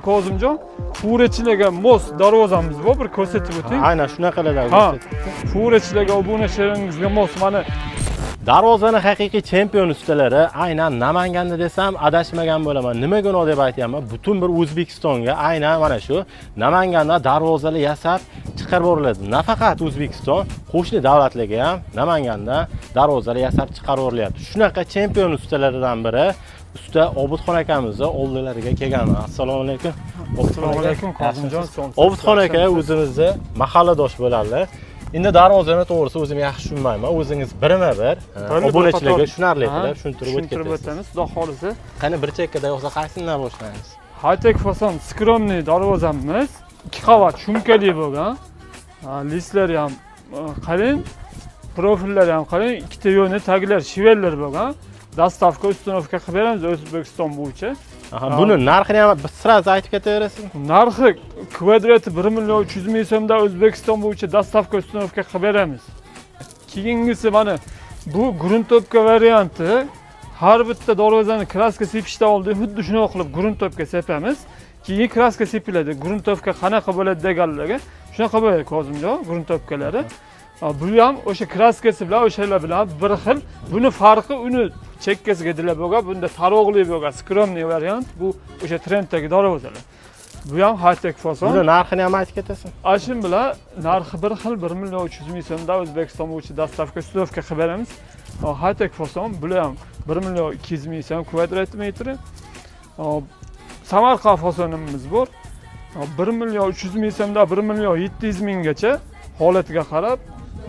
Kozimjon, furachilarga mos darvozamiz bor, bir ko'rsatib o'ting. Aynan shunaqalardan Ha. ko'rsatibdi. Furachilarga, obunachilaringizga mos mana. Darvozani haqiqiy chempion ustalari aynan Namanganda desam adashmagan bo'laman. Nimaga unday deb aytyapman? Butun bir O'zbekistonga aynan mana shu Namanganda darvozalar yasab chiqarib yuboriladi. Nafaqat O'zbekiston, qo'shni davlatlarga ham Namanganda darvozalar yasab chiqarib yuborilyapti. Shunaqa chempion ustalaridan biri usta Obidxon akamizni oldilariga kelganman. Assalomu alaykum. Assalomu alaykum, Kozimjon. Obidxon aka o'zimizni mahalladosh bo'ladilar. Endi darvozani to'g'risi o'zim yaxshi tushunmayman. O'zingiz birma-bir obunachilarga tushunarli qilib tushuntirib o'tib tushuntirib ketasiz. O'tamiz, xudo xohlasa. Qani, bir chekkada yo'qsa qaysidan boshlaymiz? High-tech fason скромный darvozamiz, ikki qavat shumkali bo'lgan. Ha, listlari ham qalin, profillari ham qalin, ikkita yo'ni taglar швеллер bo'lgan. Доставка, установка qilib beramiz O'zbekiston bo'yicha. Aha, buni narxini ham сразу aytib ketaverasiz. Narxi kvadrati 1 million 300 ming so'mda, O'zbekiston bo'yicha доставка, установка qilib beramiz. Keyingisi mana bu грунтовка varianti. Har bitta darvozani краска sepishdan oldin xuddi shunaqa qilib грунтовка sepamiz. Keyin краска sepiladi. Грунтовка qanaqa bo'ladi deganlarga, shunaqa bo'ladi, Kozimjon, грунтовка lari. Ha, bu ham o'sha краска si bilan, o'shalar bilan bir xil. Buni farqi uni chekkasiga dila bo'lgan, bunda taroqli bo'lgan, скромный variant. Bu o'sha trenddagi darvozalar. Bu ham high-tech fason. Buni narxini ham aytib ketasiz. Ashin bilan narxi bir xil, 1 million 300 ming so'mda, O'zbekiston bo'yicha доставка, установка qilib beramiz. High-tech fason bular ham 1 million 200 ming so'm kvadrat metri. Samarqand fasonimiz bor. 1 million 300 ming so'mda 1 million 700 minggacha, holatiga qarab,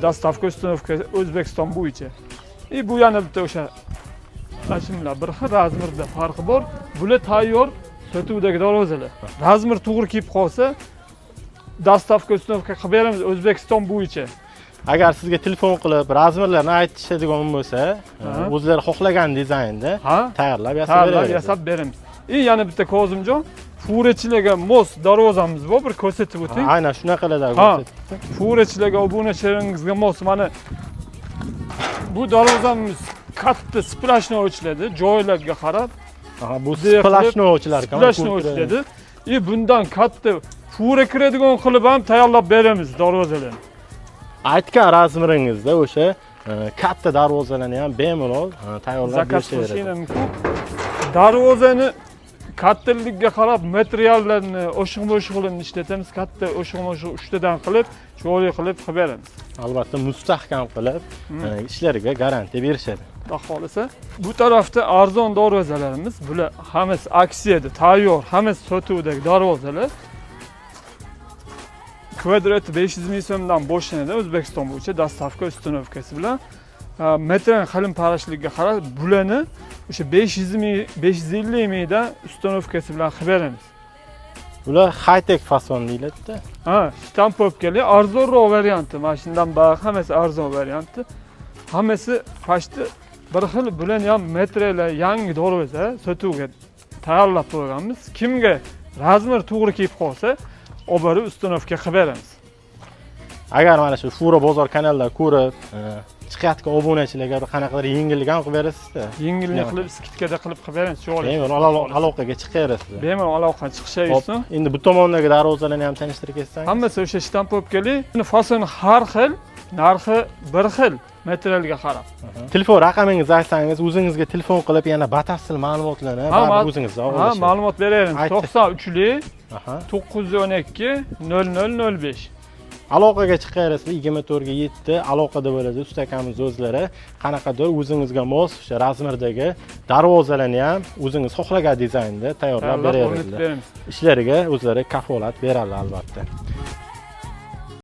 доставка, установка O'zbekiston bo'yicha. И bu yana bitta o'sha shu bilan bir xil, размер da farqi bor. Bular tayyor sotuvdagi darvozalar. Размер to'g'ri kelib qolsa, доставка, установка qilib beramiz O'zbekiston bo'yicha. Agar sizga telefon qilib размер larni aytishadigan bo'lsa, o'zlari xohlagan dizaynda tayyorlab yasab Tayyorlab beradi. Yasab beramiz. И yana bitta, Kozimjon, furachilarga mos darvozamiz bor, bir ko'rsatib o'ting. Aynan shunaqalardan Ha. ko'rsatibdi. Furachilarga, obunachilaringizga mos mana bu darvozamiz katta, сплошной ochiladi joylarga qarab. Aha, bu Bunday qilib сплошной ochilar ekan. Сплошной ochiladi. И bundan katta fura kiradigan qilib ham tayyorlab beramiz darvozalarni. Aytgan размер ingizda o'sha katta darvozalarni ham bemalol tayyorlab Заказ berishaveradi. qilishinglar mumkin. Darvozani kattaligiga qarab materiallarni, o'shiq mo'shiqlarni ishlatamiz. Katta o'shiq mo'shiq uchtadan qilib, chiroyli qilib beramiz. Albatta, mustahkam qilib ishlariga garantiya berishadi. Xudo xohlasa. Bu tarafda arzon darvozalarimiz, bular hammasi aksiyada tayyor, hammasi sotuvdagi darvozalar. Kvadrati 500 ming so'mdan boshlanadi O'zbekiston bo'yicha доставка, установка si bilan. Metran qalin parashligiga qarab bularni o'sha 500 ming, 550 mingdan установка si bilan qilib beramiz. Bular high tech fason deyiladi-da. Ha, штамповка li arzonroq varianti. Mana shundan bari hammasi arzon varianti. Hammasi почти bir xil, bularni ham metrlar yangi darvoza sotuvga tayyorlab qo'yganmiz. Kimga размер to'g'ri kelib qolsa, olib borib установка qilib beramiz. Agar mana shu Fura bozor kanalida ko'rib chiqayotgan obunachilarga bir qanaqadir yengillik ham qilib berasizda. Yengillik Nima? qilib, скидка da qilib beramiz. Chiroyli. Bemalol aloqaga chiqaverasizlar. Bemalol aloqa Hop, chiqishaversin. Endi bu tomondagi darvozalarni ham tanishtirib ketsangiz. Hammasi o'sha штамповка li. Fasoni har xil, narxi bir xil materialga qarab. Telefon raqamingizni aytsangiz, o'zingizga telefon qilib yana batafsil ma'lumotlarni Ha, baribir o'zingizdan Ha, olishadi. ma'lumot beramiz. Ayt. 93lik 912 0005. Aloqaga chiqaverasizlar, 24 ga 7 aloqada bo'ladi usta akamiz o'zlari. Qanaqadir o'zingizga mos o'sha размер dagi darvozalarni ham o'zingiz xohlagan dizaynda tayyorlab Tayyorlab o'rnatib beraveradilar. beramiz. Ishlariga o'zlari kafolat beradi albatta.